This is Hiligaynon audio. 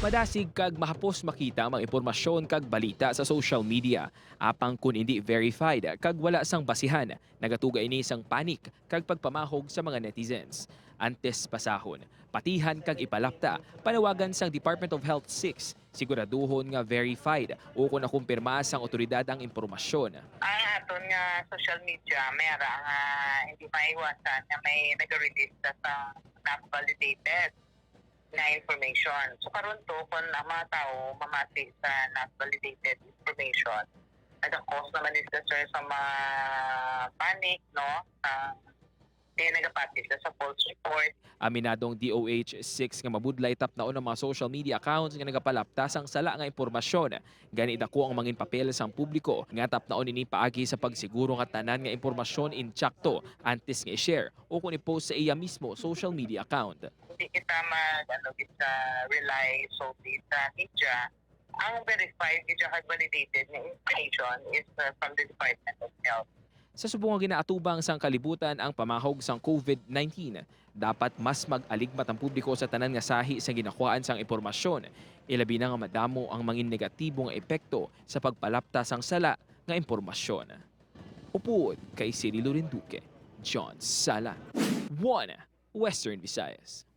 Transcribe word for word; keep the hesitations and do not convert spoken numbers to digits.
Madasig kag mahapos makita ang mga impormasyon kag balita sa social media, apang kon indi verified kag wala sang basihan, nagatuga ini sang panic kag pagpamahog sa mga netizens. Antes basahon, patihan kag ipalapta, panawagan sang Department of Health six, siguraduhon nga verified o kon nakumpirma sang awtoridad ang impormasyon. Ang aton nga social media, may ara nga hindi maiwasan nga may nag-release sa, sa not validated nga information. So karon to, kung ang mga tao mamati sa not validated information, nag-cause naman ni sir sa mga panic, no? Sa, kaya nagapati sila sa false report. Aminadong D O H six nga mabudlay tapnaon ang mga social media accounts nga nagapalapta sang sala nga impormasyon. Gani dako ang mangin papel sang publiko nga tapnaon ini paagi sa pagsiguro nga tanan nga impormasyon intsakto antes nga i-share o kon i-post sa iya mismo social media account. Hindi kita mag, ano, kita rely solely sa media. Ang verified, media kag validated nga information is, uh, from the Department of Health. Sa subong nga ginaatubang sang kalibutan ang pamahog sang COVID nineteen, dapat mas mag-aligmat ang publiko sa tanan nga sahi sang ginakuhaan sang impormasyon, ilabi na nga madamo ang mangin negatibo nga epekto sa pagpalapta sang sala nga impormasyon. Upod kay Siri Loren Duque, John Sala, One Western Visayas.